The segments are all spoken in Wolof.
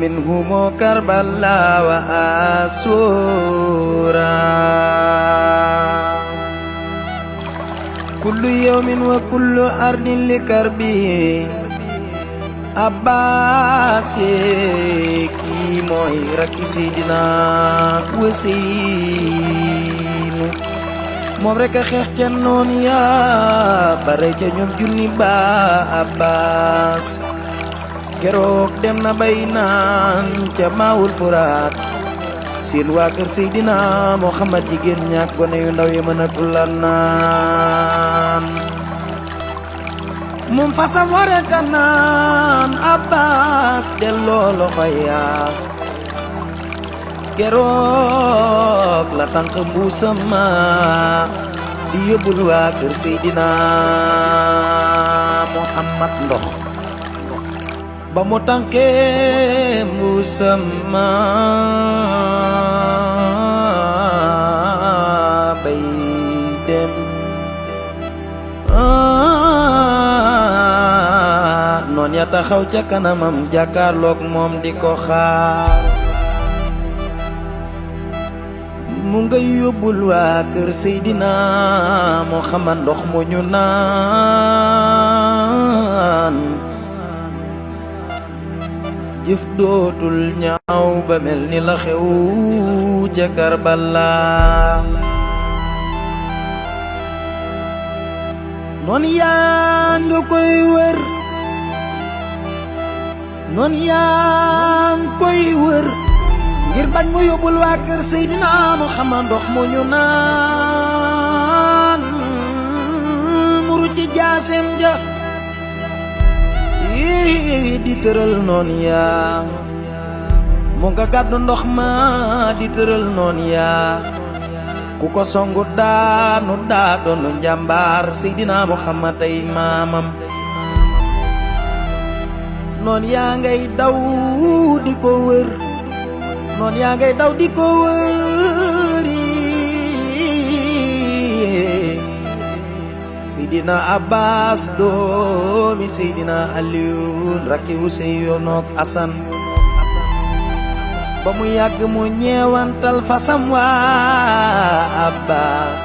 منهم كربلاء وآسورا كل يوم وكل أرض لكربه Abbas ki mooy rakki Seydina Useynu moom rek a xeex ca noon ya bare ca ñoom junni ba Abbas keroog dem na bay naan ca Maawul Furaat seen waa kër Seydina Muhammad jigéen ñaak gone yu ndaw yi mënatul la naan moom fasam wara kanaan Abbas delloo loxo ya keroog la tànk mbuusam ma di yóbbul waa kër Seydina Muhammad ndox ba mu tànkee mbuusam ma bay dem noon ya taxaw ca kanamam jàkkaarloog moom di ko xaar mu nga yóbbul waa kër Seydina Muhammad ndox mu ñu naan jëf dootul ñaaw ba mel ni la xew ca Karbala noon yaa nga koy wër noon yaa nga koy wër ngir bañ mu yóbbul waa kër Seydina Muhammad ndox mu ñu naan muru ci jaasem ja di tëral noon yaa mu nga gàddu ndox ma di tëral noon yaa ku ko songu daanu daa doonu njàmbaar Seydina Muhammad ay maamam noon yaa ngay daw di ko wër noon yaa ngay daw di ko wëri Seydina Abbas doomi Seydina Aliyun rakki Useynu ak Asan ba mu yàgg mu ñeewantal fasam waa Abbas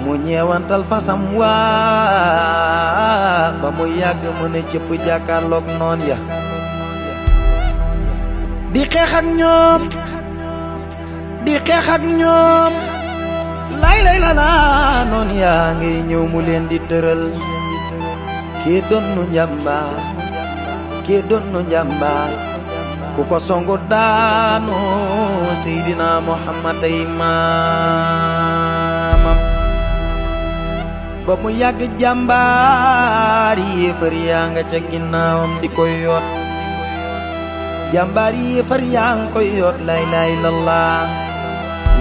mu ñeewantal fasam waa ba mu yàgg mu ne cëpp jàkkaarloog noon ya di xeex ak ñoom di xeex ak ñoom lay la naa noon yaa ngi ñëw mu leen di tëral kii doon nu njàmbaar kii doon nu njàmbaar ku ko songu daanu Seydina Muhammad ay maamam ba mu yàgg jàmbaar yéefar yaa nga ca ginnaawam di koy yoot jàmbaar yéefar yaa nga koy yoot la ilaha illallah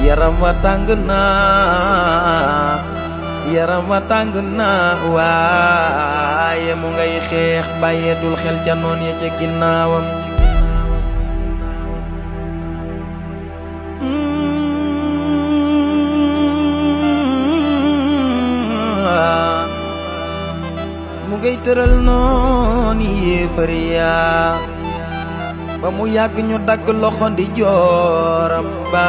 yaram wa tàng na yaram wa tàng na waaye mu ngay xeex bàyyeetul xel ca noon ya ca ginnaawam mu ngay tëral noon yéefar yaa ba mu yàgg ñu dagg loxo ndi jooram ba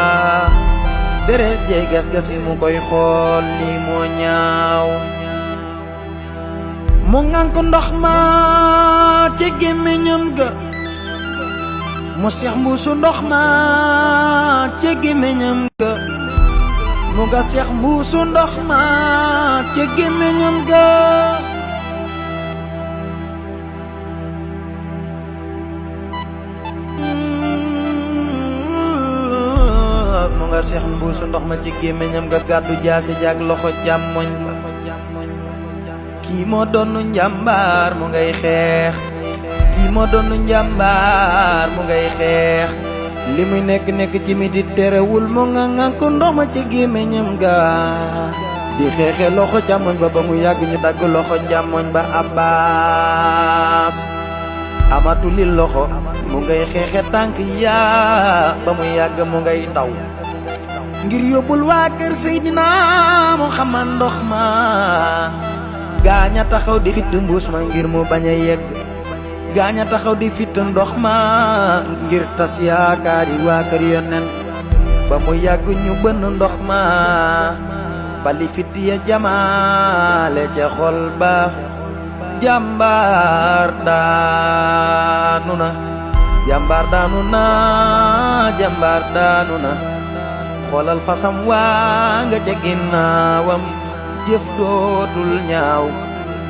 deret jey gas-gasi mu koy xool lii moo ñaaw mu ngànk ndox ma ci gémmiñam ga mu seex mbuusu ndox ma ci gémmiñam ga mu nga seex mbuusu ndox ma ci gémmiñam ga mu nga seex mbuusu ndox ma ci gémmiñam nga gàddu jaasi jaag loxo càmmoñ ba kii moo doonu njàmbaar mu ngay xeex kii moo doonu njàmbaar mu ngay xeex li muy nekk ci mi di terewul mu nga ngan ko ndox ma ci gémmiñam ga di xeexe loxo càmmoñ ba mu yàgg ñu dagg loxo càmmoñ ba Abbas amatuli loxo mu ngay xeexe tànk yaa ba mu yàgg mu ngay daw ngir yóbbul waa kër Seydina Muhammad ndox ma gaaña taxaw di fitt mbuus ma ngir mu bañ a yegg gaaña taxaw di fit ndox ma ngir tas yaakaari waa kër yonen ba mu yàgg ñu bënn ndox ma bali fit ya jamaale ca xol ba jàmbaar daanu na jàmbaar daanu na jàmbaar daanu na xoolal fasam waa nga ca ginnaawam jëf dootul ñaaw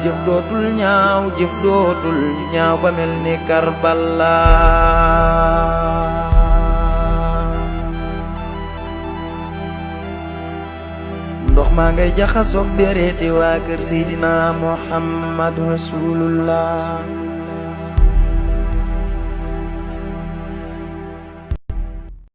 jëf dootul ñaaw jëf dootul ñaaw ba mel ni Karbala ndox maa ngay jaxasoog dereeti waa kër Seydina Muhammad Rasulullah